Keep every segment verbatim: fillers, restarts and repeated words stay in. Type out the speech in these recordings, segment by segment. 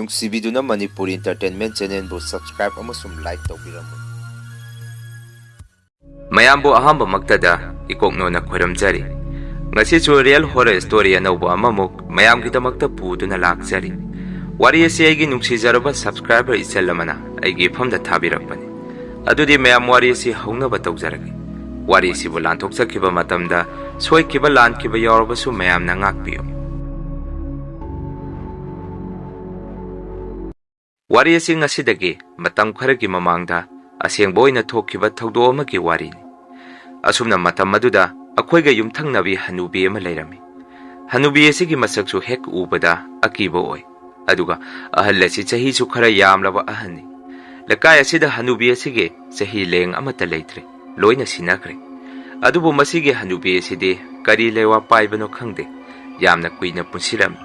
ꯅꯨꯡꯁꯤꯕꯤꯗꯨꯅ Manipuri Entertainment Channelꯕꯨ subscribe ꯑꯃꯁꯨꯡ like ꯇꯧꯕꯤꯔꯝꯃꯨ꯫ ꯃꯌꯥꯝꯕꯨ ꯑꯍꯥꯟꯕꯃꯛꯇꯗ ꯏꯀꯣꯛꯅꯣꯅ ꯈꯣꯏꯔꯝꯖꯔꯤ꯫ ꯉꯁꯤꯁꯨ real horror story ꯑꯅꯧꯕ ꯑꯃꯃꯨꯛ ꯃꯌꯥꯝꯒꯤꯗꯃꯛꯇ ꯄꯨꯗꯨꯅ ꯂꯥꯛꯆꯔꯤ꯫ ꯋꯥꯔꯤ ꯑꯁꯤ ꯑꯩꯒꯤ ꯅꯨꯡꯁꯤꯖꯔꯕ subscriber ꯏꯆꯜ ꯑꯃꯅ ꯑꯩꯒꯤ ꯏꯐꯝꯗ ꯊꯥꯕꯤꯔꯛꯄꯅꯤ꯫ ꯑꯗꯨꯗꯤ ꯃꯌꯥꯝ ꯋꯥꯔꯤ ꯑꯁꯤ ꯍꯧꯅꯕ ꯇꯧꯖꯔꯒꯦ꯫ ꯋꯥꯔꯤ ꯑꯁꯤꯕꯨ ꯂꯥꯟꯊꯣꯛꯆꯈꯤꯕ ꯃꯇꯝꯗ ꯁꯣꯏꯈꯤꯕ ꯂꯥꯟꯈꯤꯕ ꯌꯥꯎꯔꯕꯁꯨ ꯃꯌꯥꯝꯅ ꯉꯥꯛꯄꯤꯌꯨ꯫ ꯋꯥꯔꯤ ꯑꯁꯤ ꯉꯁꯤꯗꯒꯤ ꯃꯇꯝ ꯈꯔꯒꯤ ꯃꯃꯥꯡꯗ ꯑꯁꯦꯡꯕ ꯑꯣꯏꯅ ꯊꯣꯛꯈꯤꯕ ꯊꯧꯗꯣꯛ ꯑꯃꯒꯤ ꯋꯥꯔꯤꯅꯤ꯫ ꯑꯁꯨꯝꯅ ꯃꯇꯝ ꯑꯗꯨꯗ ꯑꯩꯈꯣꯏꯒ ꯌꯨꯝꯊꯪꯅꯕꯤ ꯍꯅꯨꯕꯤ ꯑꯃ ꯂꯩꯔꯝꯃꯤ꯫ ꯍꯅꯨꯕꯤ ꯑꯁꯤꯒꯤ ꯃꯁꯛꯁꯨ ꯍꯦꯛ ꯎꯕꯗ ꯑꯀꯤꯕ ꯑꯣꯏ꯫ ꯑꯗꯨꯒ ꯑꯍꯜ ꯑꯁꯤ ꯆꯍꯤꯁꯨ ꯈꯔ ꯌꯥꯝꯂꯕ ꯑꯍꯟꯅꯤ꯫ ꯂꯩꯀꯥꯏ ꯑꯁꯤꯗ ꯍꯅꯨꯕꯤ ꯑꯁꯤꯒꯤ ꯆꯍꯤ ꯂꯦꯡ ꯑꯃꯠꯇ ꯂꯩꯇ꯭ꯔꯦ꯫ ꯂꯣꯏꯅ ꯁꯤꯟꯅꯈ꯭ꯔꯦ꯫ ꯑꯗꯨꯕꯨ ꯃꯁꯤꯒꯤ ꯍꯅꯨꯕꯤ ꯑꯁꯤꯗꯤ ꯀꯔꯤ ꯂꯩꯋꯥ ꯄꯥꯏꯕꯅꯣ ꯈꯪꯗꯦ, ꯌꯥꯝꯅ ꯀꯨꯏꯅ ꯄꯨꯟꯁꯤꯔꯝꯃꯤ꯫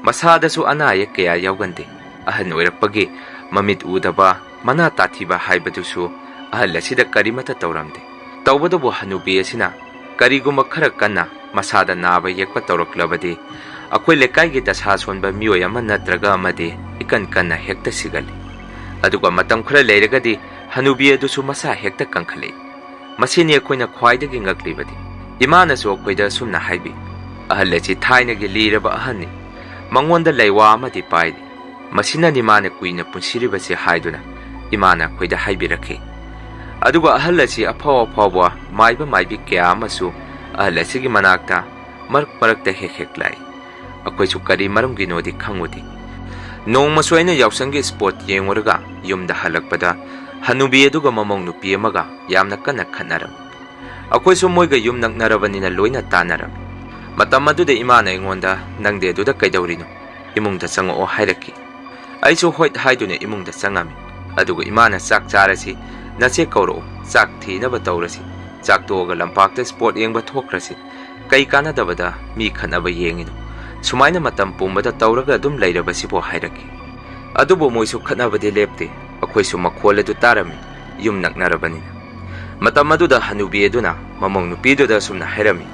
ꯃꯁꯥꯗꯁꯨ ꯑꯅꯥ ꯑꯌꯦꯛ ꯀꯌꯥ ꯌꯥꯎꯒꯟꯗꯦ꯫ ꯑꯍꯟ ꯑꯣꯏꯔꯛꯄꯒꯤ ꯃꯃꯤꯠ ꯎꯗꯕ, ꯃꯅꯥ ꯇꯥꯊꯤꯕ ꯍꯥꯏꯕꯗꯨꯁꯨ ꯑꯍꯜ ꯑꯁꯤꯗ ꯀꯔꯤꯃꯠꯇ ꯇꯧꯔꯝꯗꯦ꯫ ꯇꯧꯕꯇꯕꯨ ꯍꯅꯨꯕꯤ ꯑꯁꯤꯅ ꯀꯔꯤꯒꯨꯝꯕ ꯈꯔ ꯀꯟꯅ ꯃꯁꯥꯗ ꯅꯥꯕ ꯌꯦꯛꯄ ꯇꯧꯔꯛꯂꯕꯗꯤ, ꯑꯩꯈꯣꯏ ꯂꯩꯀꯥꯏꯒꯤ ꯗꯁꯥ ꯁꯣꯟꯕ ꯃꯤꯑꯣꯏ ꯑꯃ ꯅꯠꯇ꯭ꯔꯒ ꯑꯃꯗꯤ ꯏꯀꯟ ꯀꯟꯅ ꯍꯦꯛꯇ ꯁꯤꯒꯜꯂꯤ꯫ ꯑꯗꯨꯒ ꯃꯇꯝ ꯈꯔ ꯂꯩꯔꯒꯗꯤ ꯍꯅꯨꯕꯤ ꯑꯗꯨꯁꯨ ꯃꯁꯥ ꯍꯦꯛꯇ ꯀꯟꯈꯠꯂꯛꯏ꯫ ꯃꯁꯤꯅꯤ ꯑꯩꯈꯣꯏꯅ ꯈ꯭ꯋꯥꯏꯗꯒꯤ ꯉꯛꯂꯤꯕꯗꯤ꯫ ꯏꯃꯥꯅꯁꯨ ꯑꯩꯈꯣꯏꯗ ꯑꯁꯨꯝꯅ ꯍꯥꯏꯕꯤ, "ꯑꯍꯜ ꯑꯁꯤ ꯊꯥꯏꯅꯒꯤ ꯂꯤꯔꯕ ꯑꯍꯟꯅꯤ, ꯃꯉꯣꯟꯗ ꯂꯩꯋꯥ ꯑꯃꯗꯤ ꯄꯥꯏꯔꯤ, ꯃꯁꯤꯅꯅꯤ ꯃꯥꯅ ꯀꯨꯏꯅ ꯄꯨꯟꯁꯤꯔꯤꯕꯁꯤ" ꯍꯥꯏꯗꯨꯅ ꯏꯃꯥꯅ ꯑꯩꯈꯣꯏꯗ ꯍꯥꯏꯕꯤꯔꯛꯈꯤ꯫ ꯑꯗꯨꯒ ꯑꯍꯜ ꯑꯁꯤ ꯑꯐꯥꯎ ꯑꯐꯥꯎꯕ ꯃꯥꯏꯕ ꯃꯥꯏꯕꯤ ꯀꯌꯥ ꯑꯃꯁꯨ ꯑꯍꯜ ꯑꯁꯤꯒꯤ ꯃꯅꯥꯛꯇ ꯃꯔꯛ ꯃꯔꯛꯇ ꯍꯦꯛ ꯍꯦꯛ ꯂꯥꯛꯏ꯫ ꯑꯩꯈꯣꯏꯁꯨ ꯀꯔꯤ ꯃꯔꯝꯒꯤꯅꯣꯗꯤ ꯈꯪꯉꯨꯗꯦ꯫ ꯅꯣꯡꯃꯁꯨ ꯑꯩꯅ ꯌꯥꯎꯁꯪꯒꯤ sport ꯌꯦꯡꯉꯨꯔꯒ ꯌꯨꯝꯗ ꯍꯜꯂꯛꯄꯗ ꯍꯅꯨꯕꯤ ꯑꯗꯨꯒ ꯃꯃꯧ ꯅꯨꯄꯤ ꯑꯃꯒ ꯌꯥꯝꯅ ꯀꯟꯅ ꯈꯠꯅꯔꯝꯃꯤ꯫ ꯑꯩꯈꯣꯏꯁꯨ ꯃꯣꯏꯒ ꯌꯨꯝ ꯅꯛꯅꯔꯕꯅꯤꯅ ꯂꯣꯏꯅ ꯇꯥꯟꯅꯔꯝꯃꯤ꯫ ꯃꯇꯝ ꯑꯗꯨꯗ ꯏꯃꯥꯅ ꯑꯩꯉꯣꯟꯗ, "ꯅꯪꯗꯤ ꯑꯗꯨꯗ ꯀꯩꯗꯧꯔꯤꯅꯣ? ꯏꯃꯨꯡꯗ ꯆꯪꯉꯛꯑꯣ" ꯍꯥꯏꯔꯛꯈꯤ꯫ ꯑꯩꯁꯨ ꯍꯣꯏ ꯍꯥꯏꯗꯨꯅ ꯏꯃꯨꯡꯗ ꯆꯪꯉꯝꯃꯤ꯫ ꯑꯗꯨꯒ ꯏꯃꯥꯅ, "ꯆꯥꯛ ꯆꯥꯔꯁꯤ, ꯅꯆꯦ ꯀꯧꯔꯛꯎ, ꯆꯥꯛ ꯊꯤꯅꯕ ꯇꯧꯔꯁꯤ, ꯆꯥꯛ ꯇꯣꯛꯑꯒ ꯂꯝꯄꯥꯛꯇ sport ꯌꯦꯡꯕ ꯊꯣꯛꯈ꯭ꯔꯁꯤ, ꯀꯩ ꯀꯥꯟꯅꯗꯕꯗ ꯃꯤ ꯈꯠꯅꯕ ꯌꯦꯡꯉꯤꯅꯣ? ꯁꯨꯃꯥꯏꯅ ꯃꯇꯝ ꯄꯨꯝꯕꯗ ꯇꯧꯔꯒ ꯑꯗꯨꯝ ꯂꯩꯔꯕꯁꯤꯕꯣ?" ꯍꯥꯏꯔꯛꯈꯤ꯫ ꯑꯗꯨꯕꯨ ꯃꯣꯏꯁꯨ ꯈꯠꯅꯕꯗꯤ ꯂꯦꯞꯇꯦ, ꯑꯩꯈꯣꯏꯁꯨ ꯃꯈꯣꯜ ꯑꯗꯨ ꯇꯥꯔꯝꯃꯤ, ꯌꯨꯝ ꯅꯛꯅꯔꯕꯅꯤꯅ꯫ ꯃꯇꯝ ꯑꯗꯨꯗ ꯍꯅꯨꯕꯤ ꯑꯗꯨꯅ ꯃꯃꯧ ꯅꯨꯄꯤꯗꯨꯗ ꯑꯁꯨꯝꯅ ꯍꯥꯏꯔꯝꯃꯤ,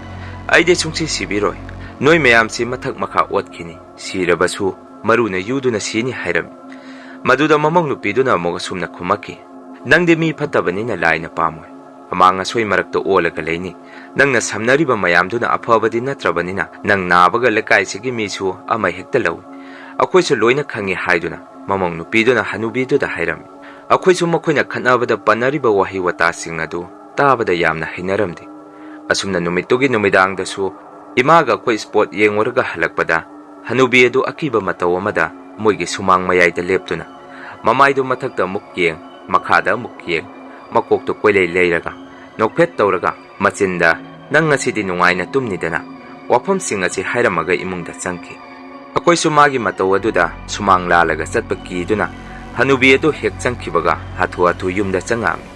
"ꯑꯩꯗꯤ ꯁꯨꯡꯁꯤ ꯁꯤꯕꯤꯔꯣꯏ, ꯅꯣꯏ ꯃꯌꯥꯝꯁꯤ ꯃꯊꯛ ꯃꯈꯥ ꯑꯣꯠꯈꯤꯅꯤ, ꯁꯤꯔꯕꯁꯨ ꯃꯔꯨꯅ ꯌꯨꯗꯨꯅ ꯁꯤꯅꯤ ꯍꯥꯏꯔꯝꯃꯤ꯫ ꯃꯗꯨꯗ ꯃꯃꯧ ꯅꯨꯄꯤꯗꯨꯅ ꯑꯃꯨꯛ ꯑꯁꯨꯝꯅ ꯈꯨꯝꯃꯛꯈꯤ, "ꯅꯪꯗꯤ ꯃꯤ ꯐꯠꯇꯕꯅꯤꯅ ꯂꯥꯏꯅ ꯄꯥꯝꯃꯣꯏ꯫ ꯑꯃꯥꯡ ꯑꯁꯣꯏ ꯃꯔꯛꯇ ꯑꯣꯜꯂꯒ ꯂꯩꯅꯤ꯫ ꯅꯪꯅ ꯁꯝꯅꯔꯤꯕ ꯃꯌꯥꯝꯗꯨꯅ ꯑꯐꯕꯗꯤ ꯅꯠꯇ꯭ꯔꯕꯅꯤꯅ ꯅꯪ ꯅꯥꯕꯒ ꯂꯩꯀꯥꯏꯁꯤꯒꯤ ꯃꯤꯁꯨ ꯑꯃ ꯍꯦꯛꯇ ꯂꯧꯏ꯫ ꯑꯩꯈꯣꯏꯁꯨ ꯂꯣꯏꯅ ꯈꯪꯉꯤ" ꯍꯥꯏꯗꯨꯅ ꯃꯃꯧ ꯅꯨꯄꯤꯗꯨꯅ ꯍꯅꯨꯕꯤꯗꯨꯗ ꯍꯥꯏꯔꯝꯃꯤ꯫ ꯑꯩꯈꯣꯏꯁꯨ ꯃꯈꯣꯏꯅ ꯈꯠꯅꯕꯗ ꯄꯟꯅꯔꯤꯕ ꯋꯥꯍꯩ ꯋꯥꯇꯥꯁꯤꯡ ꯑꯗꯨ ꯇꯥꯕꯗ ꯌꯥꯝꯅ ꯍꯩꯅꯔꯝꯗꯦ꯫ ꯑꯁꯨꯝꯅ ꯅꯨꯃꯤꯠꯇꯨꯒꯤ ꯅꯨꯃꯤꯗꯥꯡꯗꯁꯨ ꯏꯃꯥꯒ ꯑꯩꯈꯣꯏ ꯁ꯭ꯄꯣꯔꯠ ꯌꯦꯡꯉꯨꯔꯒ ꯍꯜꯂꯛꯄꯗ ꯍꯅꯨꯕꯤ ꯑꯗꯨ ꯑꯀꯤꯕ ꯃꯇꯧ ꯑꯃꯗ ꯃꯣꯏꯒꯤ ꯁꯨꯃꯥꯡ ꯃꯌꯥꯏꯗ ꯂꯦꯞꯇꯨꯅ ꯃꯃꯥꯏꯗꯨ ꯃꯊꯛꯇ ꯑꯃꯨꯛ ꯌꯦꯡ, ꯃꯈꯥꯗ ꯑꯃꯨꯛ ꯌꯦꯡ, ꯃꯀꯣꯛꯇꯨ ꯀꯣꯏꯂꯩ ꯂꯩꯔꯒ, ꯅꯣꯛꯐꯦꯠ ꯇꯧꯔꯒ, ꯃꯆꯤꯟꯗ, "ꯅꯪ ꯉꯁꯤꯗꯤ ꯅꯨꯡꯉꯥꯏꯅ ꯇꯨꯝꯅꯤꯗꯅ" ꯋꯥꯐꯝꯁꯤꯡ ꯑꯁꯤ ꯍꯥꯏꯔꯝꯃꯒ ꯏꯃꯨꯡꯗ ꯆꯪꯈꯤ꯫ ꯑꯩꯈꯣꯏꯁꯨ ꯃꯥꯒꯤ ꯃꯇꯧ ꯑꯗꯨꯗ ꯁꯨꯃꯥꯡ ꯂꯥꯜꯂꯒ ꯆꯠꯄ ꯀꯤꯗꯨꯅ ꯍꯅꯨꯕꯤ ꯑꯗꯨ ꯍꯦꯛ ꯆꯪꯈꯤꯕꯒ ꯍꯥꯊꯨ ꯍꯥꯊꯨ ꯌꯨꯝꯗ ꯆꯪꯉꯛꯑꯝꯃꯤ꯫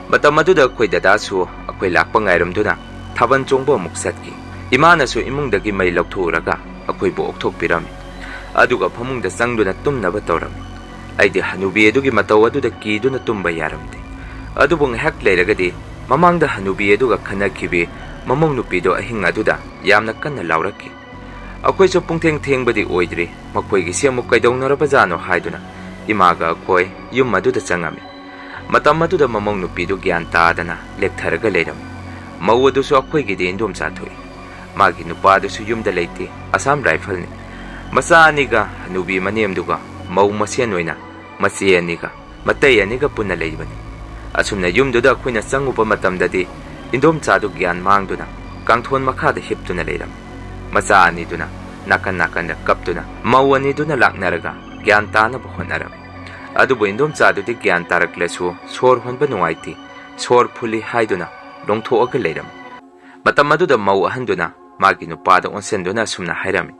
ꯃꯇꯝ ꯑꯗꯨꯗ ꯑꯩꯈꯣꯏ ꯗꯗꯥꯁꯨ ꯑꯩꯈꯣꯏ ꯂꯥꯛꯄ ꯉꯥꯏꯔꯝꯗꯨꯅ ꯊꯥꯕꯜ ꯆꯣꯡꯕ ꯑꯃꯨꯛ ꯆꯠꯈꯤ꯫ ꯏꯃꯥꯅꯁꯨ ꯏꯃꯨꯡꯗꯒꯤ ꯃꯩ ꯂꯧꯊꯣꯛꯎꯔꯒ ꯑꯩꯈꯣꯏꯕꯨ ꯑꯣꯛꯊꯣꯛꯄꯤꯔꯝꯃꯤ꯫ ꯑꯗꯨꯒ ꯐꯃꯨꯡꯗ ꯆꯪꯗꯨꯅ ꯇꯨꯝꯅꯕ ꯇꯧꯔꯝꯃꯤ꯫ ꯑꯩꯗꯤ ꯍꯅꯨꯕꯤ ꯑꯗꯨꯒꯤ ꯃꯇꯧ ꯑꯗꯨꯗ ꯀꯤꯗꯨꯅ ꯇꯨꯝꯕ ꯌꯥꯔꯝꯗꯦ꯫ ꯑꯗꯨꯕꯨ ꯉꯥꯏꯍꯥꯛ ꯂꯩꯔꯒꯗꯤ ꯃꯃꯥꯡꯗ ꯍꯅꯨꯕꯤ ꯑꯗꯨꯒ ꯈꯟꯅꯈꯤꯕꯤ ꯃꯃꯧ ꯅꯨꯄꯤꯗꯣ ꯑꯍꯤꯡ ꯑꯗꯨꯗ ꯌꯥꯝꯅ ꯀꯟꯅ ꯂꯥꯎꯔꯛꯈꯤ꯫ ꯑꯩꯈꯣꯏꯁꯨ ꯄꯨꯡꯊꯦꯡ ꯊꯦꯡꯕꯗꯤ ꯑꯣꯏꯗ꯭ꯔꯤ, ꯃꯈꯣꯏꯒꯤꯁꯤ ꯑꯃꯨꯛ ꯀꯩꯗꯧꯅꯔꯕꯖꯥꯠꯅꯣ ꯍꯥꯏꯗꯨꯅ ꯏꯃꯥꯒ ꯑꯩꯈꯣꯏ ꯌꯨꯝ ꯑꯗꯨꯗ ꯆꯪꯉꯝꯃꯤ꯫ ꯃꯇꯝ ꯑꯗꯨꯗ ꯃꯃꯧ ꯅꯨꯄꯤꯗꯨ ꯒ꯭ꯌꯥꯟ ꯇꯥꯗꯅ ꯂꯦꯛꯊꯔꯒ ꯂꯩꯔꯝꯃꯤ꯫ ꯃꯧ ꯑꯗꯨꯁꯨ ꯑꯩꯈꯣꯏꯒꯤꯗꯤ ꯏꯟꯗꯣꯝꯆꯥ ꯊꯣꯛꯏ꯫ ꯃꯥꯒꯤ ꯅꯨꯄꯥꯗꯨꯁꯨ ꯌꯨꯝꯗ ꯂꯩꯇꯦ, ꯑꯁꯥꯝ ꯔꯥꯏꯐꯜꯅꯤ꯫ ꯃꯆꯥ ꯑꯅꯤꯒ ꯍꯅꯨꯕꯤ ꯃꯅꯦꯝꯗꯨꯒ ꯃꯧ ꯃꯁꯦꯟ ꯑꯣꯏꯅ ꯃꯆꯦ ꯑꯅꯤꯒ ꯃꯇꯩ ꯑꯅꯤꯒ ꯄꯨꯟꯅ ꯂꯩꯕꯅꯤ꯫ ꯑꯁꯨꯝꯅ ꯌꯨꯝꯗꯨꯗ ꯑꯩꯈꯣꯏꯅ ꯆꯪꯉꯨꯕ ꯃꯇꯝꯗꯗꯤ ꯏꯟꯗꯣꯝꯆꯥꯗꯨ ꯒ꯭ꯌꯥꯟ ꯃꯥꯡꯗꯨꯅ ꯀꯥꯡꯊꯣꯟ ꯃꯈꯥꯗ ꯍꯤꯞꯇꯨꯅ ꯂꯩꯔꯝꯃꯤ꯫ ꯃꯆꯥ ꯑꯅꯤꯗꯨꯅ ꯅꯥꯀꯟ ꯅꯥꯀꯟꯗ ꯀꯞꯇꯨꯅ ꯃꯧ ꯑꯅꯤꯗꯨꯅ ꯂꯥꯛꯅꯔꯒ ꯒ꯭ꯌꯥꯟ ꯇꯥꯅꯕ ꯍꯣꯠꯅꯔꯝꯃꯤ꯫ ꯑꯗꯨꯕꯨ ꯏꯟꯗꯣꯝꯆꯥꯗꯨꯗꯤ ꯒ꯭ꯌꯥꯟ ꯇꯥꯔꯛꯂꯁꯨ ꯁꯣꯔ ꯍꯣꯟꯕ ꯅꯨꯡꯉꯥꯏꯇꯦ, ꯁꯣꯔ ꯐꯨꯜꯂꯤ ꯍꯥꯏꯗꯨꯅ ꯂꯣꯡꯊꯣꯛꯑꯒ ꯂꯩꯔꯝꯃꯤ꯫ ꯃꯇꯝ ꯑꯗꯨꯗ ꯃꯧ ꯑꯍꯟꯗꯨꯅ ꯃꯥꯒꯤ ꯅꯨꯄꯥꯗ ꯑꯣꯟꯁꯤꯟꯗꯨꯅ ꯑꯁꯨꯝꯅ ꯍꯥꯏꯔꯝꯃꯤ,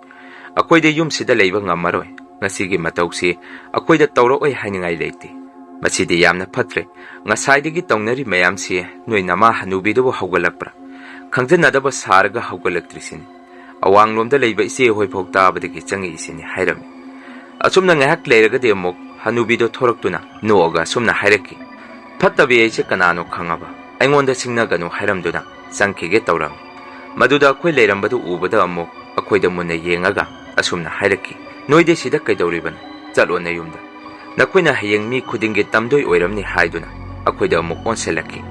"ꯑꯩꯈꯣꯏꯗꯤ ꯌꯨꯝꯁꯤꯗ ꯂꯩꯕ ꯉꯝꯃꯔꯣꯏ꯫ ꯉꯁꯤꯒꯤ ꯃꯇꯧꯁꯤ ꯑꯩꯈꯣꯏꯗ ꯇꯧꯔꯛꯑꯣꯏ ꯍꯥꯏꯅꯤꯡꯉꯥꯏ ꯂꯩꯇꯦ꯫ ꯃꯁꯤꯗꯤ ꯌꯥꯝꯅ ꯐꯠꯇ꯭ꯔꯦ꯫ ꯉꯁꯥꯏꯗꯒꯤ ꯇꯧꯅꯔꯤ ꯃꯌꯥꯝꯁꯤ ꯅꯣꯏ ꯅꯃꯥ ꯍꯅꯨꯕꯤꯗꯨꯕꯨ ꯍꯧꯒꯠꯂꯛꯄ꯭ꯔꯥ? ꯈꯪꯖꯟꯅꯗꯕ ꯁꯥꯔꯒ ꯍꯧꯒꯠꯂꯛꯇ꯭ꯔꯤꯁꯤꯅꯤ꯫ ꯑꯋꯥꯡꯂꯣꯝꯗ ꯂꯩꯕ ꯏꯆꯦ ꯍꯣꯏꯐꯥꯎ ꯇꯥꯕꯗꯒꯤ ꯆꯪꯉꯛꯏꯁꯤꯅꯤ" ꯍꯥꯏꯔꯝꯃꯤ꯫ ꯑꯁꯨꯝꯅ ꯉꯥꯏꯍꯥꯛ ꯂꯩꯔꯒꯗꯤ ꯑꯃꯨꯛ ꯍꯅꯨꯕꯤꯗꯣ ꯊꯣꯔꯛꯇꯨꯅ ꯅꯣꯛꯑꯒ ꯑꯁꯨꯝꯅ ꯍꯥꯏꯔꯛꯈꯤ, "ꯐꯠꯇꯕꯤ ꯑꯩꯁꯦ ꯀꯅꯥꯅꯣ ꯈꯪꯉꯕ? ꯑꯩꯉꯣꯟꯗ ꯁꯤꯡꯅꯒꯅꯨ ꯍꯥꯏꯔꯝꯗꯨꯅ ꯆꯪꯈꯤꯒꯦ ꯇꯧꯔꯝꯃꯤ꯫ ꯃꯗꯨꯗ ꯑꯩꯈꯣꯏ ꯂꯩꯔꯝꯕꯗꯨ ꯎꯕꯗ ꯑꯃꯨꯛ ꯑꯩꯈꯣꯏꯗ ꯃꯨꯟꯅ ꯌꯦꯡꯉꯒ ꯑꯁꯨꯝꯅ ꯍꯥꯏꯔꯛꯈꯤ, "ꯅꯣꯏꯗꯤ ꯁꯤꯗ ꯀꯩꯗꯧꯔꯤꯕꯅꯣ? ꯆꯠꯂꯣ ꯅꯌꯨꯝꯗ꯫ ꯅꯈꯣꯏꯅ ꯍꯌꯦꯡ ꯃꯤ ꯈꯨꯗꯤꯡꯒꯤ ꯇꯝꯗꯣꯏ ꯑꯣꯏꯔꯝꯅꯤ" ꯍꯥꯏꯗꯨꯅ ꯑꯩꯈꯣꯏꯗ ꯑꯃꯨꯛ ꯑꯣꯟꯁꯤꯜꯂꯛꯈꯤ꯫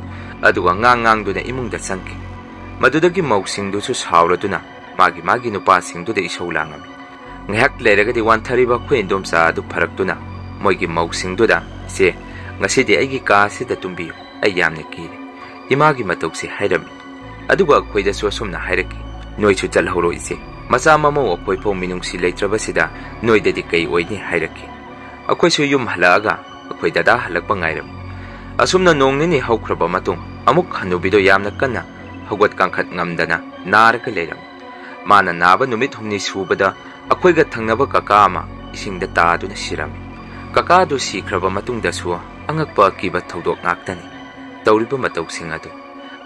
ꯑꯗꯨꯒ ꯉꯥꯡ ꯉꯥꯡꯗꯨꯅ ꯏꯃꯨꯡꯗ ꯆꯪꯈꯤ꯫ ꯃꯗꯨꯗꯒꯤ ꯃꯧꯁꯤꯡꯗꯨꯁꯨ ꯁꯥꯎꯔꯗꯨꯅ ꯃꯥꯒꯤ ꯃꯥꯒꯤ ꯅꯨꯄꯥꯁꯤꯡꯗꯨꯗ ꯏꯁꯧ ꯂꯥꯡꯉꯝꯃꯤ꯫ ꯉꯥꯏꯍꯥꯛ ꯂꯩꯔꯒꯗꯤ ꯋꯥꯟꯊꯔꯤꯕ ꯑꯩꯈꯣꯏ ꯏꯟꯗꯣꯝꯆꯥ ꯑꯗꯨ ꯐꯔꯛꯇꯨꯅ ꯃꯣꯏꯒꯤ ꯃꯧꯁꯤꯡꯗꯨꯗ, "ꯏꯆꯦ, ꯉꯁꯤꯗꯤ ꯑꯩꯒꯤ ꯀꯥ ꯑꯁꯤꯗ ꯇꯨꯝꯕꯤꯌꯨ, ꯑꯩ ꯌꯥꯝꯅ ꯀꯤꯔꯦ" ꯏꯃꯥꯒꯤ ꯃꯇꯧꯁꯦ ꯍꯥꯏꯔꯝꯃꯤ꯫ ꯑꯗꯨꯒ ꯑꯩꯈꯣꯏꯗꯁꯨ ꯑꯁꯨꯝꯅ ꯍꯥꯏꯔꯛꯈꯤ, "ꯅꯣꯏꯁꯨ ꯆꯠꯍꯧꯔꯣ ꯏꯆꯦ, ꯃꯆꯥ ꯃꯃꯧ ꯑꯩꯈꯣꯏ ꯐꯥꯎ ꯃꯤꯅꯨꯡꯁꯤ ꯂꯩꯇ꯭ꯔꯕꯁꯤꯗ ꯅꯣꯏꯗꯗꯤ ꯀꯩ ꯑꯣꯏꯅꯤ?" ꯍꯥꯏꯔꯛꯈꯤ꯫ ꯑꯩꯈꯣꯏꯁꯨ ꯌꯨꯝ ꯍꯜꯂꯛꯑꯒ ꯑꯩꯈꯣꯏ ꯗꯗꯥ ꯍꯜꯂꯛꯄ ꯉꯥꯏꯔꯝꯃꯤ꯫ ꯑꯁꯨꯝꯅ ꯅꯣꯡ ꯅꯤꯅꯤ ꯍꯧꯈ꯭ꯔꯕ ꯃꯇꯨꯡ, ꯑꯃꯨꯛ ꯍꯟꯅꯨꯕꯤꯗꯣ ꯌꯥꯝꯅ ꯀꯟꯅ ꯍꯧꯒꯠ ꯀꯥꯡꯈꯠ ꯉꯝꯗꯅ ꯅꯥꯔꯒ ꯂꯩꯔꯝꯃꯤ꯫ ꯃꯥꯅ ꯅꯥꯕ ꯅꯨꯃꯤꯠ ꯍꯨꯝꯅꯤ ꯁꯨꯕꯗ ꯑꯩꯈꯣꯏꯒ ꯊꯪꯅꯕ ꯀꯀꯥ ꯑꯃ ꯏꯁꯤꯡꯗ ꯇꯥꯗꯨꯅ ꯁꯤꯔꯝꯃꯤ꯫ ꯀꯀꯥꯗꯨ ꯁꯤꯈ꯭ꯔꯕ ꯃꯇꯨꯡꯗꯁꯨ ꯑꯉꯛꯄ ꯑꯀꯤꯕ ꯊꯧꯗꯣꯛ ꯉꯥꯛꯇꯅꯤ ꯇꯧꯔꯤꯕ ꯃꯇꯧꯁꯤꯡ ꯑꯗꯨ꯫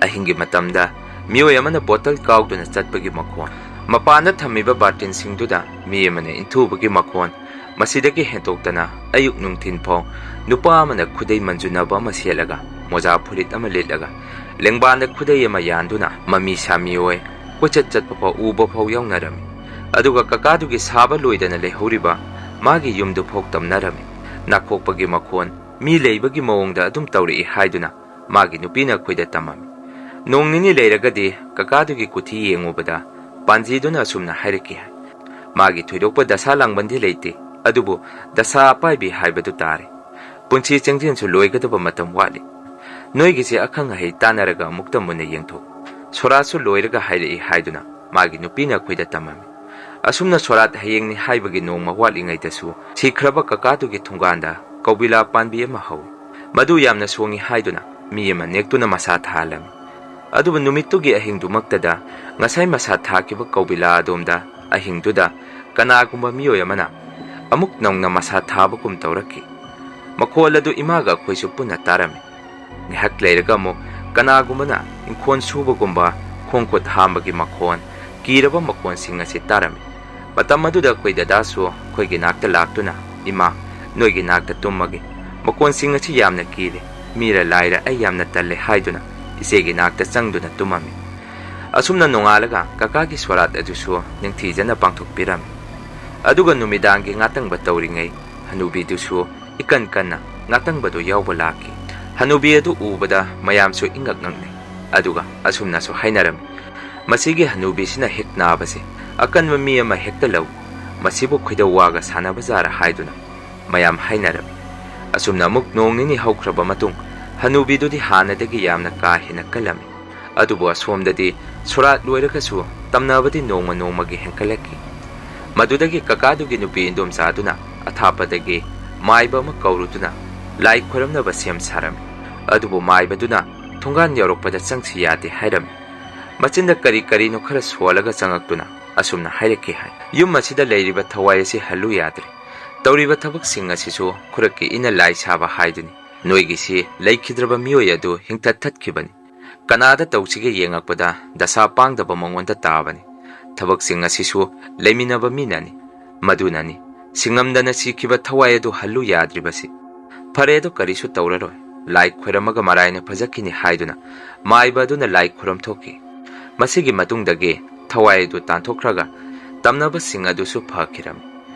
ꯑꯍꯤꯡꯒꯤ ꯃꯇꯝꯗ ꯃꯤꯑꯣꯏ ꯑꯃꯅ ꯕꯣꯇꯜ ꯀꯥꯎꯗꯨꯅ ꯆꯠꯄꯒꯤ ꯃꯈꯣꯟ, ꯃꯄꯥꯟꯗ ꯊꯝꯃꯤꯕ ꯕꯥꯔꯇꯤꯟꯁꯤꯡꯗꯨꯗ ꯃꯤ ꯑꯃꯅ ꯏꯟꯊꯨꯕꯒꯤ ꯃꯈꯣꯟ, ꯃꯁꯤꯗꯒꯤ ꯍꯦꯟꯗꯣꯛꯇꯅ ꯑꯌꯨꯛ ꯅꯨꯡꯊꯤꯟ ꯐꯥꯎ ꯅꯨꯄꯥ ꯑꯃꯅ ꯈꯨꯗꯩ ꯃꯟꯖꯨꯅꯕ ꯑꯃ ꯁꯦꯠꯂꯒ, ꯃꯣꯖꯥ ꯐꯨꯔꯤꯠ ꯑꯃ ꯂꯤꯠꯂꯒ, ꯂꯦꯡꯕꯥꯟꯗ ꯈꯨꯗꯩ ꯑꯃ ꯌꯥꯟꯗꯨꯅ ꯃꯃꯤ ꯁꯥꯃꯤ ꯑꯣꯏ ꯀꯣꯏꯆꯠ ꯆꯠꯄ ꯐꯥꯎ ꯎꯕ ꯐꯥꯎ ꯌꯥꯎꯅꯔꯝꯃꯤ꯫ ꯑꯗꯨꯒ ꯀꯀꯥꯗꯨꯒꯤ ꯁꯥꯕ ꯂꯣꯏꯗꯅ ꯂꯩꯍꯧꯔꯤꯕ ꯃꯥꯒꯤ ꯌꯨꯝꯗꯨ ꯐꯥꯎ ꯇꯝꯅꯔꯝꯃꯤ꯫ ꯅꯥꯈꯣꯛꯄꯒꯤ ꯃꯈꯣꯟ, ꯃꯤ ꯂꯩꯕꯒꯤ ꯃꯑꯣꯡꯗ ꯑꯗꯨꯝ ꯇꯧꯔꯛꯏ ꯍꯥꯏꯗꯨꯅ ꯃꯥꯒꯤ ꯅꯨꯄꯤꯅ ꯑꯩꯈꯣꯏꯗ ꯇꯝꯃꯝꯃꯤ꯫ ꯅꯣꯡ ꯅꯤꯅꯤ ꯂꯩꯔꯒꯗꯤ ꯀꯀꯥꯗꯨꯒꯤ ꯀꯨꯊꯤ ꯌꯦꯡꯉꯨꯕꯗ ꯄꯥꯟꯖꯤꯗꯨꯅ ꯑꯁꯨꯝꯅ ꯍꯥꯏꯔꯛꯈꯤ ꯍꯥꯏ, "ꯃꯥꯒꯤ ꯊꯣꯏꯗꯣꯛꯄ ꯗꯁꯥ ꯂꯥꯡꯕꯟꯗꯤ ꯂꯩꯇꯦ, ꯑꯗꯨꯕꯨ ꯗꯁꯥ ꯑꯄꯥꯏꯕꯤ ꯍꯥꯏꯕꯗꯨ ꯇꯥꯔꯦ꯫ ꯄꯨꯟꯁꯤ ꯆꯦꯡꯖꯦꯜꯁꯨ ꯂꯣꯏꯒꯗꯕ ꯃꯇꯝ ꯋꯥꯠꯂꯤ꯫ ꯅꯣꯏꯒꯤꯁꯦ ꯑꯈꯪ ꯑꯍꯩ ꯇꯥꯟꯅꯔꯒ ꯑꯃꯨꯛꯇ ꯃꯨꯟꯅ ꯌꯦꯡꯊꯣꯛꯎ꯫ ꯁꯣꯔꯥꯁꯨ ꯂꯣꯏꯔꯒ ꯍꯥꯏꯔꯛꯏ" ꯍꯥꯏꯗꯨꯅ ꯃꯥꯒꯤ ꯅꯨꯄꯤꯅ ꯑꯩꯈꯣꯏꯗ ꯇꯝꯃꯝꯃꯤ꯫ ꯑꯁꯨꯝꯅ ꯁꯣꯔꯥꯠ ꯍꯌꯦꯡꯅꯤ ꯍꯥꯏꯕꯒꯤ ꯅꯣꯡꯃ ꯋꯥꯠꯂꯤꯉꯩꯗꯁꯨ ꯁꯤꯈ꯭ꯔꯕ ꯀꯀꯥꯗꯨꯒꯤ ꯊꯣꯡꯒꯥꯟꯗ ꯀꯧꯕꯤꯂꯥ ꯄꯥꯟꯕꯤ ꯑꯃ ꯍꯧꯏ꯫ ꯃꯗꯨ ꯌꯥꯝꯅ ꯁꯣꯡꯉꯤ ꯍꯥꯏꯗꯨꯅ ꯃꯤ ꯑꯃ ꯅꯦꯛꯇꯨꯅ ꯃꯁꯥ ꯊꯥꯍꯜꯂꯝꯃꯤ꯫ ꯑꯗꯨꯕꯨ ꯅꯨꯃꯤꯠꯇꯨꯒꯤ ꯑꯍꯤꯡꯗꯨꯃꯛꯇꯗ ꯉꯁꯥꯏ ꯃꯁꯥ ꯊꯥꯈꯤꯕ ꯀꯧꯕꯤꯂꯥ ꯑꯗꯣꯝꯗ ꯑꯍꯤꯡꯗꯨꯗ ꯀꯅꯥꯒꯨꯝꯕ ꯃꯤꯑꯣꯏ ꯑꯃꯅ ꯑꯃꯨꯛ ꯅꯧꯅ ꯃꯁꯥ ꯊꯥꯕꯒꯨꯝ ꯇꯧꯔꯛꯈꯤ꯫ ꯃꯈꯣꯜ ꯑꯗꯨ ꯏꯃꯥꯒ ꯑꯩꯈꯣꯏꯁꯨ ꯄꯨꯟꯅ ꯇꯥꯔꯝꯃꯤ꯫ ꯉꯥꯏꯍꯥꯛ ꯂꯩꯔꯒ ꯑꯃꯨꯛ ꯀꯅꯥꯒꯨꯝꯕꯅ ꯏꯪꯈꯣꯜ ꯁꯨꯕꯒꯨꯝꯕ ꯈꯣꯡ ꯈꯨꯠ ꯍꯥꯝꯕꯒꯤ ꯃꯈꯣꯜ, ꯀꯤꯔꯕ ꯃꯈꯣꯜꯁꯤꯡ ꯑꯁꯤ ꯇꯥꯔꯝꯃꯤ꯫ ꯃꯇꯝ ꯑꯗꯨꯗ ꯑꯩꯈꯣꯏ ꯗꯗꯥꯁꯨ ꯑꯩꯈꯣꯏꯒꯤ ꯅꯥꯛꯇ ꯂꯥꯛꯇꯨꯅ, "ꯏꯃꯥ, ꯅꯣꯏꯒꯤ ꯅꯥꯛꯇ ꯇꯨꯝꯃꯒꯦ꯫ ꯃꯈꯣꯜꯁꯤꯡ ꯑꯁꯤ ꯌꯥꯝꯅ ꯀꯤꯔꯦ꯫ ꯃꯤꯔ ꯂꯥꯏꯔ ꯑꯩ ꯌꯥꯝꯅ ꯇꯜꯂꯦ" ꯍꯥꯏꯗꯨꯅ ꯏꯆꯦꯒꯤ ꯅꯥꯛꯇ ꯆꯪꯗꯨꯅ ꯇꯨꯝꯃꯝꯃꯤ꯫ ꯑꯁꯨꯝꯅ ꯅꯣꯡꯉꯥꯜꯂꯒ ꯀꯀꯥꯒꯤ ꯁꯣꯔꯥꯠ ꯑꯗꯨꯁꯨ ꯅꯤꯡꯊꯤꯖꯅ ꯄꯥꯡꯊꯣꯛꯄꯤꯔꯝꯃꯤ꯫ ꯑꯗꯨꯒ ꯅꯨꯃꯤꯗꯥꯡꯒꯤ ꯉꯥꯇꯪꯕ ꯇꯧꯔꯤꯉꯩ ꯍꯅꯨꯕꯤꯗꯨꯁꯨ ꯏꯀꯟ ꯀꯟꯅ ꯉꯥꯇꯪꯕꯗꯨ ꯌꯥꯎꯕ ꯂꯥꯛꯈꯤ꯫ ꯍꯅꯨꯕꯤ ꯑꯗꯨ ꯎꯕꯗ ꯃꯌꯥꯝꯁꯨ ꯏꯉꯛ ꯉꯛꯅꯩ꯫ ꯑꯗꯨꯒ ꯑꯁꯨꯝꯅꯁꯨ ꯍꯥꯏꯅꯔꯝꯃꯤ, "ꯃꯁꯤꯒꯤ ꯍꯅꯨꯕꯤꯁꯤꯅ ꯍꯦꯛ ꯅꯥꯕꯁꯦ ꯑꯀꯟꯕ ꯃꯤ ꯑꯃ ꯍꯦꯛꯇ ꯂꯧꯏ꯫ ꯃꯁꯤꯕꯨ ꯈꯣꯏꯗꯧ ꯋꯥꯒ ꯁꯥꯟꯅꯕ ꯖꯥꯔ?" ꯍꯥꯏꯗꯨꯅ ꯃꯌꯥꯝ ꯍꯥꯏꯅꯔꯝꯃꯤ꯫ ꯑꯁꯨꯝꯅ ꯑꯃꯨꯛ ꯅꯣꯡ ꯅꯤꯅꯤ ꯍꯧꯈ꯭ꯔꯕ ꯃꯇꯨꯡ ꯍꯅꯨꯕꯤꯗꯨꯗꯤ ꯍꯥꯟꯅꯗꯒꯤ ꯌꯥꯝꯅ ꯀꯥ ꯍꯦꯟꯅ ꯀꯜꯂꯝꯃꯤ꯫ ꯑꯗꯨꯕꯨ ꯑꯁꯣꯝꯗꯗꯤ ꯁꯣꯔꯥꯠ ꯂꯣꯏꯔꯒꯁꯨ ꯇꯝꯅꯕꯗꯤ ꯅꯣꯡꯃ ꯅꯣꯡꯃꯒꯤ ꯍꯦꯟꯀꯠꯂꯛꯈꯤ꯫ ꯃꯗꯨꯗꯒꯤ ꯀꯀꯥꯗꯨꯒꯤ ꯅꯨꯄꯤ ꯏꯟꯗꯣꯝꯆꯥꯗꯨꯅ ꯑꯊꯥꯞꯄꯗꯒꯤ ꯃꯥꯏꯕ ꯑꯃ ꯀꯧꯔꯨꯗꯨꯅ ꯂꯥꯏ ꯈꯣꯏꯔꯝꯅꯕ ꯁꯦꯝ ꯁꯥꯔꯝꯃꯤ꯫ ꯑꯗꯨꯕꯨ ꯃꯥꯏꯕꯗꯨꯅ ꯊꯣꯡꯒꯥꯟ ꯌꯧꯔꯛꯄꯗ ꯆꯪꯁꯤ ꯌꯥꯗꯦ ꯍꯥꯏꯔꯝꯃꯤ꯫ ꯃꯆꯤꯟꯗ ꯀꯔꯤ ꯀꯔꯤꯅꯣ ꯈꯔ ꯁꯣꯜꯂꯒ ꯆꯪꯉꯛꯇꯨꯅ ꯑꯁꯨꯝꯅ ꯍꯥꯏꯔꯛꯈꯤ ꯍꯥꯏ, "ꯌꯨꯝ ꯑꯁꯤꯗ ꯂꯩꯔꯤꯕ ꯊꯋꯥꯏ ꯑꯁꯤ ꯍꯜꯂꯨ ꯌꯥꯗ꯭ꯔꯦ꯫ ꯇꯧꯔꯤꯕ ꯊꯕꯛꯁꯤꯡ ꯑꯁꯤꯁꯨ ꯈꯨꯔꯛꯀꯤ ꯏꯅ ꯂꯥꯏ ꯁꯥꯕ ꯍꯥꯏꯗꯨꯅꯤ꯫ ꯅꯣꯏꯒꯤꯁꯤ ꯂꯩꯈꯤꯗ꯭ꯔꯕ ꯃꯤꯑꯣꯏ ꯑꯗꯨ ꯍꯤꯡꯊꯠ ꯊꯠꯈꯤꯕꯅꯤ꯫ ꯀꯅꯥꯗ ꯇꯧꯁꯤꯒꯦ ꯌꯦꯡꯉꯛꯄꯗ ꯗꯁꯥ ꯄꯥꯡꯗꯕ ꯃꯉꯣꯟꯗ ꯇꯥꯕꯅꯤ꯫ ꯊꯕꯛꯁꯤꯡ ꯑꯁꯤꯁꯨ ꯂꯩꯃꯤꯟꯅꯕ ꯃꯤꯅꯅꯤ꯫ ꯃꯗꯨꯅꯅꯤ ꯁꯤꯡꯉꯝꯗꯅ ꯁꯤꯈꯤꯕ ꯊꯋꯥꯏ ꯑꯗꯨ ꯍꯜꯂꯨ ꯌꯥꯗ꯭ꯔꯤꯕꯁꯤ꯫ ꯐꯔꯦ ꯑꯗꯨ, ꯀꯔꯤꯁꯨ ꯇꯧꯔꯔꯣꯏ꯫ ꯂꯥꯏ ꯈꯣꯏꯔꯝꯃꯒ ꯃꯔꯥꯏꯅ ꯐꯖꯈꯤꯅꯤ" ꯍꯥꯏꯗꯨꯅ ꯃꯥꯏꯕ ꯑꯗꯨꯅ ꯂꯥꯏ ꯈꯨꯔꯝ ꯊꯣꯛꯈꯤ꯫ ꯃꯁꯤꯒꯤ ꯃꯇꯨꯡꯗꯒꯤ ꯊꯋꯥꯏ ꯑꯗꯨ ꯇꯥꯟꯊꯣꯛꯈ꯭ꯔꯒ ꯇꯝꯅꯕꯁꯤꯡ ꯑꯗꯨꯁꯨ ꯐꯈꯤꯔꯝꯃꯤ꯫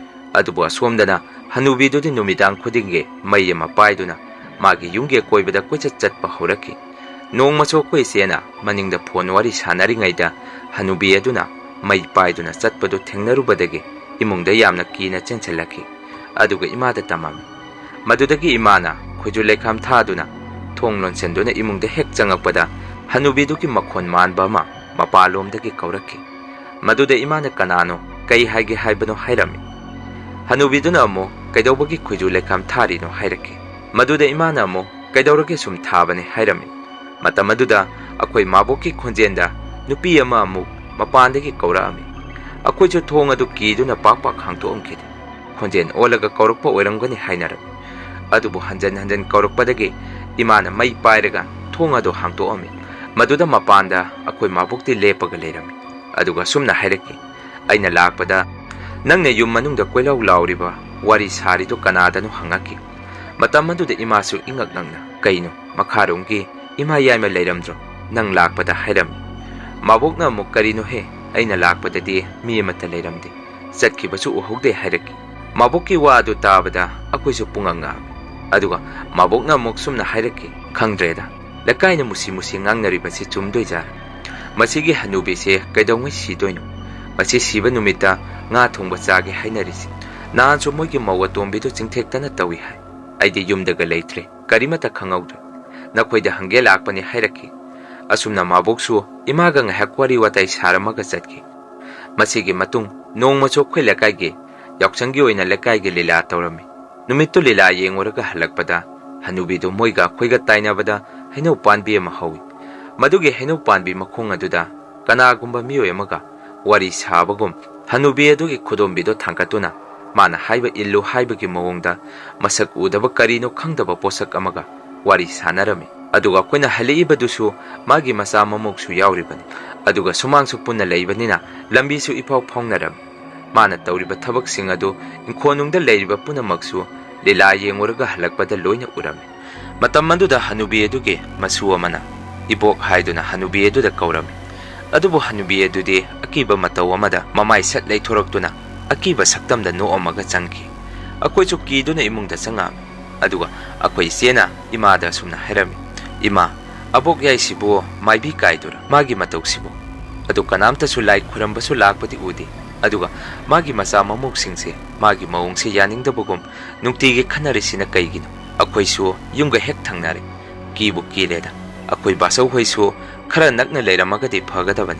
ꯑꯗꯨꯕꯨ ꯑꯁꯣꯝꯗꯅ ꯍꯅꯨꯕꯤꯗꯨꯗꯤ ꯅꯨꯃꯤꯗꯥꯡ ꯈꯨꯗꯤꯡꯒꯤ ꯃꯩ ꯑꯃ ꯄꯥꯏꯗꯨꯅ ꯃꯥꯒꯤ ꯌꯨꯝꯒꯤ ꯑꯀꯣꯏꯕꯗ ꯀꯣꯏꯆꯠ ꯆꯠꯄ ꯍꯧꯔꯛꯈꯤ꯫ ꯅꯣꯡꯃꯁꯨ ꯑꯩꯈꯣꯏ ꯏꯆꯦꯅ ꯃꯅꯤꯡꯗ ꯐꯣꯟ ꯋꯥꯔꯤ ꯁꯥꯟꯅꯔꯤꯉꯩꯗ ꯍꯅꯨꯕꯤ ꯑꯗꯨꯅ ꯃꯩ ꯄꯥꯏꯗꯨꯅ ꯆꯠꯄꯗꯨ ꯊꯦꯡꯅꯔꯨꯕꯗꯒꯤ ꯏꯃꯨꯡꯗ ꯌꯥꯝꯅ ꯀꯤꯅ ꯆꯦꯟꯁꯤꯜꯂꯛꯈꯤ꯫ ꯑꯗꯨꯒ ꯏꯃꯥꯗ ꯇꯝꯃꯝꯃꯤ꯫ ꯃꯗꯨꯗꯒꯤ ꯏꯃꯥꯅ ꯈꯣꯏꯖꯨ ꯂꯩꯈꯥꯝ ꯊꯥꯗꯨꯅ ꯊꯣꯡ ꯂꯣꯟꯁꯤꯟꯗꯨꯅ ꯏꯃꯨꯡꯗ ꯍꯦꯛ ꯆꯪꯉꯛꯄꯗ ꯍꯅꯨꯕꯤꯗꯨꯒꯤ ꯃꯈꯣꯟ ꯃꯥꯟꯕ ꯑꯃ ꯃꯄꯥꯟꯂꯣꯝꯗꯒꯤ ꯀꯧꯔꯛꯈꯤ꯫ ꯃꯗꯨꯗ ꯏꯃꯥꯅ "ꯀꯅꯥꯅꯣ, ꯀꯩ ꯍꯥꯏꯒꯦ ꯍꯥꯏꯕꯅꯣ?" ꯍꯥꯏꯔꯝꯃꯤ꯫ ꯍꯅꯨꯕꯤꯗꯨꯅ ꯑꯃꯨꯛ "ꯀꯩꯗꯧꯕꯒꯤ ꯈꯣꯏꯖꯨ ꯂꯩꯈꯥꯝ ꯊꯥꯔꯤꯅꯣ?" ꯍꯥꯏꯔꯛꯈꯤ꯫ ꯃꯗꯨꯗ ꯏꯃꯥꯅ ꯑꯃꯨꯛ "ꯀꯩꯗꯧꯔꯒꯦ, ꯁꯨꯝ ꯊꯥꯕꯅꯦ" ꯍꯥꯏꯔꯝꯃꯤ꯫ ꯃꯇꯝ ꯑꯗꯨꯗ ꯑꯩꯈꯣꯏ ꯃꯥꯕꯣꯛꯀꯤ ꯈꯣꯟꯖꯦꯜꯗ ꯅꯨꯄꯤ ꯑꯃ ꯑꯃꯨꯛ ꯃꯄꯥꯟꯗꯒꯤ ꯀꯧꯔꯛꯑꯝꯃꯤ꯫ ꯑꯩꯈꯣꯏꯁꯨ ꯊꯣꯡ ꯑꯗꯨ ꯀꯤꯗꯨꯅ ꯄꯥꯛ ꯄꯥꯛ ꯍꯥꯡꯗꯣꯛꯑꯝꯈꯤꯗꯦ꯫ ꯈꯣꯟꯖꯦꯜ ꯑꯣꯜꯂꯒ ꯀꯧꯔꯛꯄ ꯑꯣꯏꯔꯝꯒꯅꯤ ꯍꯥꯏꯅꯔꯝꯃꯤ꯫ ꯑꯗꯨꯕꯨ ꯍꯟꯖꯟ ꯍꯟꯖꯟ ꯀꯧꯔꯛꯄꯗꯒꯤ ꯏꯃꯥꯅ ꯃꯩ ꯄꯥꯏꯔꯒ ꯊꯣꯡ ꯑꯗꯨ ꯍꯥꯡꯗꯣꯛꯑꯝꯃꯤ꯫ ꯃꯗꯨꯗ ꯃꯄꯥꯟꯗ ꯑꯩꯈꯣꯏ ꯃꯥꯕꯣꯛꯇꯤ ꯂꯦꯞꯄꯒ ꯂꯩꯔꯝꯃꯤ꯫ ꯑꯗꯨꯒ ꯑꯁꯨꯝꯅ ꯍꯥꯏꯔꯛꯈꯤ, "ꯑꯩꯅ ꯂꯥꯛꯄꯗ ꯅꯪꯅ ꯌꯨꯝ ꯃꯅꯨꯡꯗ ꯀꯣꯏꯂꯥꯎ ꯂꯥꯎꯔꯤꯕ, ꯋꯥꯔꯤ ꯁꯥꯔꯤꯗꯨ ꯀꯅꯥꯗꯅꯣ?" ꯍꯪꯉꯛꯈꯤ꯫ ꯃꯇꯝ ꯑꯗꯨꯗ ꯏꯃꯥꯁꯨ ꯏꯉꯛ ꯉꯛꯅ, "ꯀꯩꯅꯣ, ꯃꯈꯥꯔꯣꯝꯒꯤ ꯏꯃꯥ ꯌꯥꯏꯃ ꯂꯩꯔꯝꯗ꯭ꯔꯣ? ꯅꯪ ꯂꯥꯛꯄꯗ ꯍꯥꯏꯔꯝꯃꯤ꯫" ꯃꯥꯕꯣꯛꯅ ꯑꯃꯨꯛ, "ꯀꯔꯤꯅꯣꯍꯦ, ꯑꯩꯅ ꯂꯥꯛꯄꯗꯗꯤ ꯃꯤ ꯑꯃꯠꯇ ꯂꯩꯔꯝꯗꯦ꯫ ꯆꯠꯈꯤꯕꯁꯨ ꯎꯍꯧꯗꯦ ꯍꯥꯏꯔꯛꯈꯤ꯫ ꯃꯥꯕꯣꯛꯀꯤ ꯋꯥ ꯑꯗꯨ ꯇꯥꯕꯗ ꯑꯩꯈꯣꯏꯁꯨ ꯄꯨꯡꯉꯛ ꯉꯛꯑꯝꯃꯤ꯫ ꯑꯗꯨꯒ ꯃꯥꯕꯣꯛꯅ ꯑꯃꯨꯛ ꯁꯨꯝꯅ ꯍꯥꯏꯔꯛꯈꯤ, "ꯈꯪꯗ꯭ꯔꯦꯗ, ꯂꯩꯀꯥꯏꯅ ꯃꯨꯁꯤ ꯃꯨꯁꯤ ꯉꯥꯡꯅꯔꯤꯕꯁꯤ ꯆꯨꯝꯗꯣꯏꯖꯥꯔꯥ? ꯃꯁꯤꯒꯤ ꯍꯅꯨꯕꯤꯁꯦ ꯀꯩꯗꯧꯉꯩ ꯁꯤꯗꯣꯏꯅꯣ? ꯃꯁꯤ ꯁꯤꯕ ꯅꯨꯃꯤꯠꯇ ꯉꯥ ꯊꯣꯡꯕ ꯆꯥꯒꯦ ꯍꯥꯏꯅꯔꯤꯁꯤ꯫ ꯅꯍꯥꯟꯁꯨ ꯃꯣꯏꯒꯤ ꯃꯧ ꯑꯇꯣꯝꯕꯤꯗꯨ ꯆꯤꯡꯊꯦꯛꯇꯅ ꯇꯧꯏ ꯍꯥꯏ꯫ ꯑꯩꯗꯤ ꯌꯨꯝꯗꯒ ꯂꯩꯇ꯭ꯔꯦ, ꯀꯔꯤꯃꯠꯇ ꯈꯪꯍꯧꯗ꯭ꯔꯦ꯫ ꯅꯈꯣꯏꯗ ꯍꯪꯒꯦ ꯂꯥꯛꯄꯅꯤ" ꯍꯥꯏꯔꯛꯈꯤ꯫ ꯑꯁꯨꯝꯅ ꯃꯥꯕꯣꯛꯁꯨ ꯏꯃꯥꯒ ꯉꯥꯏꯍꯥꯛ ꯋꯥꯔꯤ ꯋꯥꯇꯥꯏ ꯁꯥꯔꯝꯃꯒ ꯆꯠꯈꯤ꯫ ꯃꯁꯤꯒꯤ ꯃꯇꯨꯡ ꯅꯣꯡꯃꯁꯨ ꯑꯩꯈꯣꯏ ꯂꯩꯀꯥꯏꯒꯤ ꯌꯥꯎꯁꯪꯒꯤ ꯑꯣꯏꯅ ꯂꯩꯀꯥꯏꯒꯤ ꯂꯤꯂꯥ ꯇꯧꯔꯝꯃꯤ꯫ ꯅꯨꯃꯤꯠꯇꯨ ꯂꯤꯂꯥ ꯌꯦꯡꯉꯨꯔꯒ ꯍꯜꯂꯛꯄꯗ ꯍꯅꯨꯕꯤꯗꯨ ꯃꯣꯏꯒ ꯑꯩꯈꯣꯏꯒ ꯇꯥꯏꯅꯕꯗ ꯍꯩꯅꯧ ꯄꯥꯟꯕꯤ ꯑꯃ ꯍꯧꯏ꯫ ꯃꯗꯨꯒꯤ ꯍꯩꯅꯧ ꯄꯥꯟꯕꯤ ꯃꯈꯣꯡ ꯑꯗꯨꯗ ꯀꯅꯥꯒꯨꯝꯕ ꯃꯤꯑꯣꯏ ꯑꯃꯒ ꯋꯥꯔꯤ ꯁꯥꯕꯒꯨꯝ ꯍꯅꯨꯕꯤ ꯑꯗꯨꯒꯤ ꯈꯨꯗꯣꯝꯕꯤꯗꯨ ꯊꯥꯡꯒꯠꯇꯨꯅ ꯃꯥꯅ ꯍꯥꯏꯕ ꯏꯜꯂꯨ ꯍꯥꯏꯕꯒꯤ ꯃꯑꯣꯡꯗ ꯃꯁꯛ ꯎꯗꯕ ꯀꯔꯤꯅꯣ ꯈꯪꯗꯕ ꯄꯣꯠꯁꯛ ꯑꯃꯒ ꯋꯥꯔꯤ ꯁꯥꯟꯅꯔꯝꯃꯤ꯫ ꯑꯗꯨꯒ ꯑꯩꯈꯣꯏꯅ ꯍꯜꯂꯛꯏꯕꯗꯨꯁꯨ ꯃꯥꯒꯤ ꯃꯆꯥ ꯃꯃꯧꯁꯨ ꯌꯥꯎꯔꯤꯕꯅꯤ꯫ ꯑꯗꯨꯒ ꯁꯨꯃꯥꯡꯁꯨ ꯄꯨꯟꯅ ꯂꯩꯕꯅꯤꯅ ꯂꯝꯕꯤꯁꯨ ꯏꯐꯥꯎ ꯐꯥꯎꯅꯔꯝꯃꯤ꯫ ꯃꯥꯅ ꯇꯧꯔꯤꯕ ꯊꯕꯛꯁꯤꯡ ꯑꯗꯨ ꯏꯪꯈꯣꯜꯅꯨꯡꯗ ꯂꯩꯔꯤꯕ ꯄꯨꯝꯅꯃꯛꯁꯨ ꯂꯤꯂꯥ ꯌꯦꯡꯉꯨꯔꯒ ꯍꯜꯂꯛꯄꯗ ꯂꯣꯏꯅ ꯎꯔꯝꯃꯤ꯫ ꯃꯇꯝ ꯑꯗꯨꯗ ꯍꯅꯨꯕꯤ ꯑꯗꯨꯒꯤ ꯃꯁꯨ ꯑꯃꯅ ꯏꯕꯣꯛ ꯍꯥꯏꯗꯨꯅ ꯍꯅꯨꯕꯤ ꯑꯗꯨꯗ ꯀꯧꯔꯝꯃꯤ꯫ ꯑꯗꯨꯕꯨ ꯍꯅꯨꯕꯤ ꯑꯗꯨꯗꯤ ꯑꯀꯤꯕ ꯃꯇꯧ ꯑꯃꯗ ꯃꯃꯥꯏ ꯁꯠ ꯂꯩꯊꯣꯔꯛꯇꯨꯅ ꯑꯀꯤꯕ ꯁꯛꯇꯝꯗ ꯅꯣꯛꯑꯝꯃꯒ ꯆꯪꯈꯤ꯫ ꯑꯩꯈꯣꯏꯁꯨ ꯀꯤꯗꯨꯅ ꯏꯃꯨꯡꯗ ꯆꯪꯉꯛꯑꯝꯃꯤ꯫ ꯑꯗꯨꯒ ꯑꯩꯈꯣꯏ ꯏꯆꯦꯅ ꯏꯃꯥꯗ ꯑꯁꯨꯝꯅ ꯍꯥꯏꯔꯝꯃꯤ, "ꯏꯃꯥ, ꯑꯕꯣꯛ ꯌꯥꯏꯁꯤꯕꯨ ꯃꯥꯏꯕꯤ ꯀꯥꯏꯗꯨꯔ? ꯃꯥꯒꯤ ꯃꯇꯧꯁꯤꯕꯨ? ꯑꯗꯨ ꯀꯅꯥꯝꯇꯁꯨ ꯂꯥꯏ ꯈꯨꯔꯝꯕꯁꯨ ꯂꯥꯛꯄꯗꯤ ꯎꯗꯦ꯫ ꯑꯗꯨꯒ ꯃꯥꯒꯤ ꯃꯆꯥ ꯃꯃꯧꯁꯤꯡꯁꯦ ꯃꯥꯒꯤ ꯃꯑꯣꯡꯁꯦ ꯌꯥꯅꯤꯡꯗꯕꯒꯨꯝ ꯅꯨꯡꯇꯤꯒꯤ ꯈꯟꯅꯔꯤꯁꯤꯅ ꯀꯩꯒꯤꯅꯣ? ꯑꯩꯈꯣꯏꯁꯨ ꯌꯨꯝꯒ ꯍꯦꯛ ꯊꯪꯅꯔꯦ꯫ ꯀꯤꯕꯨ ꯀꯤꯔꯦꯗ꯫ ꯑꯩꯈꯣꯏ ꯕꯥꯆꯧ ꯍꯣꯏꯁꯨ ꯈꯔ ꯅꯛꯅ ꯂꯩꯔꯝꯃꯒꯗꯤ ꯐꯒꯗꯕꯅꯤ꯫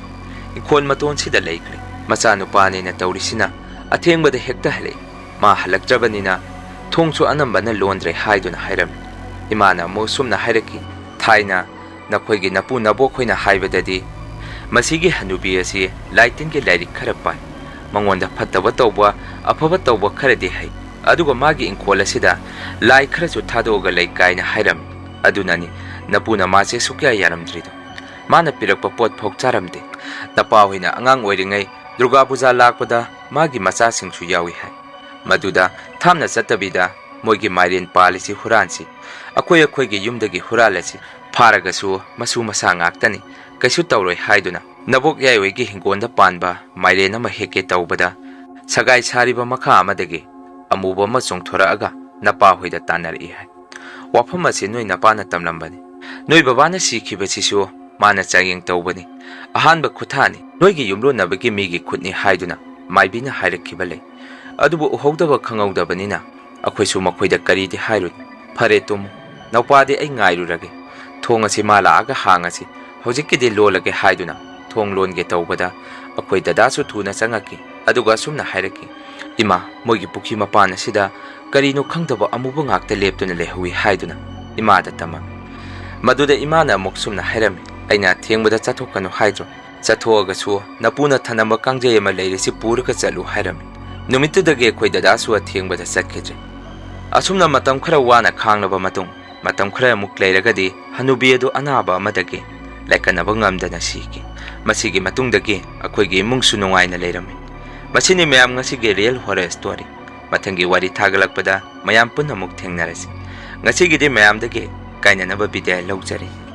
ꯏꯪꯈꯣꯜ ꯃꯇꯣꯟꯁꯤꯗ ꯂꯩꯈ꯭ꯔꯦ꯫ ꯃꯆꯥꯅꯨꯄꯥꯅꯦꯅ ꯇꯧꯔꯤꯁꯤꯅ ꯑꯊꯦꯡꯕꯗ ꯍꯦꯛꯇ ꯍꯜꯂꯛꯏ꯫ ꯃꯥ ꯍꯜꯂꯛꯇ꯭ꯔꯕꯅꯤꯅ ꯊꯣꯡꯁꯨ ꯑꯅꯝꯕꯅ ꯂꯣꯟꯗ꯭ꯔꯦ" ꯍꯥꯏꯗꯨꯅ ꯍꯥꯏꯔꯝꯃꯤ꯫ ꯏꯃꯥꯅ ꯑꯃꯨꯛ ꯁꯨꯝꯅ ꯍꯥꯏꯔꯛꯈꯤ, "ꯊꯥꯏꯅ ꯅꯈꯣꯏꯒꯤ ꯅꯄꯨ ꯅꯕꯣꯛ ꯍꯣꯏꯅ ꯍꯥꯏꯕꯗꯗꯤ ꯃꯁꯤꯒꯤ ꯍꯅꯨꯕꯤ ꯑꯁꯤ ꯂꯥꯏ ꯇꯤꯟꯒꯤ ꯂꯥꯏꯔꯤꯛ ꯈꯔ ꯄꯥꯏ, ꯃꯉꯣꯟꯗ ꯐꯠꯇꯕ ꯇꯧꯕ, ꯑꯐꯕ ꯇꯧꯕ ꯈꯔꯗꯤ ꯍꯩ, ꯑꯗꯨꯒ ꯃꯥꯒꯤ ꯏꯪꯈꯣꯜ ꯑꯁꯤꯗ ꯂꯥꯏ ꯈꯔꯁꯨ ꯊꯥꯗꯣꯛꯑꯒ ꯂꯩ" ꯀꯥꯏꯅ ꯍꯥꯏꯔꯝꯃꯤ꯫ ꯑꯗꯨꯅꯅꯤ ꯅꯄꯨꯅ ꯃꯥꯁꯦ ꯁꯨꯛꯌꯥ ꯌꯥꯔꯝꯗ꯭ꯔꯤꯗꯣ꯫ ꯃꯥꯅ ꯄꯤꯔꯛꯄ ꯄꯣꯠ ꯐꯥꯎ ꯆꯥꯔꯝꯗꯦ꯫ ꯅꯄꯥ ꯍꯣꯏꯅ ꯑꯉꯥꯡ ꯑꯣꯏꯔꯤꯉꯩ ꯗꯨꯔꯒꯥ ꯄꯨꯖꯥ ꯂꯥꯛꯄꯗ ꯃꯥꯒꯤ ꯃꯆꯥꯁꯤꯡꯁꯨ ꯌꯥꯎꯏ ꯍꯥꯏ꯫ ꯃꯗꯨꯗ ꯊꯥꯞꯅ ꯆꯠꯇꯕꯤꯗ ꯃꯣꯏꯒꯤ ꯃꯥꯏꯔꯦꯟ ꯄꯥꯜꯂꯤꯁꯤ ꯍꯨꯔꯥꯟꯁꯤ, ꯑꯩꯈꯣꯏ ꯑꯩꯈꯣꯏꯒꯤ ꯌꯨꯝꯗꯒꯤ ꯍꯨꯔꯥꯜꯂꯁꯤ, ꯐꯥꯔꯒꯁꯨ ꯃꯁꯨ ꯃꯁꯥ ꯉꯥꯛꯇꯅꯤ, ꯀꯩꯁꯨ ꯇꯧꯔꯣꯏ ꯍꯥꯏꯗꯨꯅ ꯅꯕꯣꯛ ꯌꯥꯏ ꯍꯣꯏꯒꯤ ꯍꯤꯡꯒꯣꯜꯗ ꯄꯥꯟꯕ ꯃꯥꯏꯔꯦꯟ ꯑꯃ ꯍꯦꯛꯀꯦ ꯇꯧꯕꯗ ꯁꯒꯥꯏ ꯁꯥꯔꯤꯕ ꯃꯈꯥ ꯑꯃꯗꯒꯤ ꯑꯃꯨꯕ ꯑꯃ ꯆꯣꯡꯊꯣꯔꯛꯑꯒ ꯅꯄꯥ ꯍꯣꯏꯗ ꯇꯥꯟꯅꯔꯛꯏ ꯍꯥꯏ꯫ "ꯋꯥꯐꯝ ꯑꯁꯤ ꯅꯣꯏ ꯅꯄꯥꯅ ꯇꯝꯂꯝꯕꯅꯤ꯫ ꯅꯣꯏ ꯕꯕꯥꯅ ꯁꯤꯈꯤꯕꯁꯤꯁꯨ ꯃꯥꯅ ꯆꯥꯡꯌꯦꯡ ꯇꯧꯕꯅꯤ꯫ ꯑꯍꯥꯟꯕ ꯈꯨꯠꯊꯥꯅꯤ, ꯅꯣꯏꯒꯤ ꯌꯨꯝꯂꯣꯟꯅꯕꯒꯤ ꯃꯤꯒꯤ ꯈꯨꯠꯅꯤ ꯍꯥꯏꯗꯨꯅ ꯃꯥꯏꯕꯤꯅ ꯍꯥꯏꯔꯛꯈꯤꯕ ꯂꯩ꯫ ꯑꯗꯨꯕꯨ ꯎꯍꯧꯗꯕ ꯈꯪꯍꯧꯗꯕꯅꯤꯅ ꯑꯩꯈꯣꯏꯁꯨ ꯃꯈꯣꯏꯗ ꯀꯔꯤꯗꯤ ꯍꯥꯏꯔꯨꯅꯤ꯫ ꯐꯔꯦ, ꯇꯨꯝꯃꯨ꯫ ꯅꯧꯄꯥꯗꯤ ꯑꯩ ꯉꯥꯏꯔꯨꯔꯒꯦ꯫ ꯊꯣꯡ ꯑꯁꯤ ꯃꯥ ꯂꯥꯛꯑꯒ ꯍꯥꯡꯉꯁꯤ꯫ ꯍꯧꯖꯤꯛꯀꯤꯗꯤ ꯂꯣꯜꯂꯒꯦ" ꯍꯥꯏꯗꯨꯅ ꯊꯣꯡ ꯂꯣꯟꯒꯦ ꯇꯧꯕꯗ ꯑꯩꯈꯣꯏ ꯗꯗꯥꯁꯨ ꯊꯨꯅ ꯆꯪꯉꯛꯈꯤ꯫ ꯑꯗꯨꯒ ꯑꯁꯨꯝꯅ ꯍꯥꯏꯔꯛꯈꯤ, "ꯏꯃꯥ, ꯃꯣꯏꯒꯤ ꯄꯨꯈ꯭ꯔꯤ ꯃꯄꯥꯟ ꯑꯁꯤꯗ ꯀꯔꯤꯅꯣ ꯈꯪꯗꯕ ꯑꯃꯨꯕ ꯉꯥꯛꯇ ꯂꯦꯞꯇꯨꯅ ꯂꯩꯍꯧꯏ" ꯍꯥꯏꯗꯨꯅ ꯏꯃꯥꯗ ꯇꯝꯃꯝꯃꯤ꯫ ꯃꯗꯨꯗ ꯏꯃꯥꯅ ꯑꯃꯨꯛ ꯁꯨꯝꯅ ꯍꯥꯏꯔꯝꯃꯤ, "ꯑꯩꯅ ꯑꯊꯦꯡꯕꯗ ꯆꯠꯊꯣꯛꯀꯅꯨ ꯍꯥꯏꯗ꯭ꯔꯣ? ꯆꯠꯊꯣꯛꯑꯒꯁꯨ ꯅꯄꯨꯅ ꯊꯅꯝꯕ ꯀꯥꯡꯖꯩ ꯑꯃ ꯂꯩꯔꯤꯁꯤ ꯄꯨꯔꯒ ꯆꯠꯂꯨ" ꯍꯥꯏꯔꯝꯃꯤ꯫ ꯅꯨꯃꯤꯠꯇꯨꯗꯒꯤ ꯑꯩꯈꯣꯏ ꯗꯗꯥꯁꯨ ꯑꯊꯦꯡꯕꯗ ꯆꯠꯈꯤꯗ꯭ꯔꯦ꯫ ꯑꯁꯨꯝꯅ ꯃꯇꯝ ꯈꯔ ꯋꯥꯅ ꯈꯥꯡꯂꯕ ꯃꯇꯨꯡ, ꯃꯇꯝ ꯈꯔꯃꯨꯛ ꯂꯩꯔꯒꯗꯤ ꯍꯅꯨꯕꯤ ꯑꯗꯨ ꯑꯅꯥꯕ ꯑꯃꯗꯒꯤ ꯂꯥꯏꯀꯠꯅꯕ ꯉꯝꯗꯅ ꯁꯤꯈꯤ꯫ ꯃꯁꯤꯒꯤ ꯃꯇꯨꯡꯗꯒꯤ ꯑꯩꯈꯣꯏꯒꯤ ꯏꯃꯨꯡꯁꯨ ꯅꯨꯡꯉꯥꯏꯅ ꯂꯩꯔꯝꯃꯤ꯫ ꯃꯁꯤꯅꯤ ꯃꯌꯥꯝ ꯉꯁꯤꯒꯤ real horror story꯫ ꯃꯊꯪꯒꯤ ꯋꯥꯔꯤ ꯊꯥꯒꯠꯂꯛꯄꯗ ꯃꯌꯥꯝ ꯄꯨꯟꯅ ꯑꯃꯨꯛ ꯊꯦꯡꯅꯔꯁꯤ꯫ ꯉꯁꯤꯒꯤꯗꯤ ꯃꯌꯥꯝꯗꯒꯤ ꯀꯥꯏꯅꯅꯕ ꯕꯤꯗꯥꯏ ꯂꯧꯖꯔꯤ꯫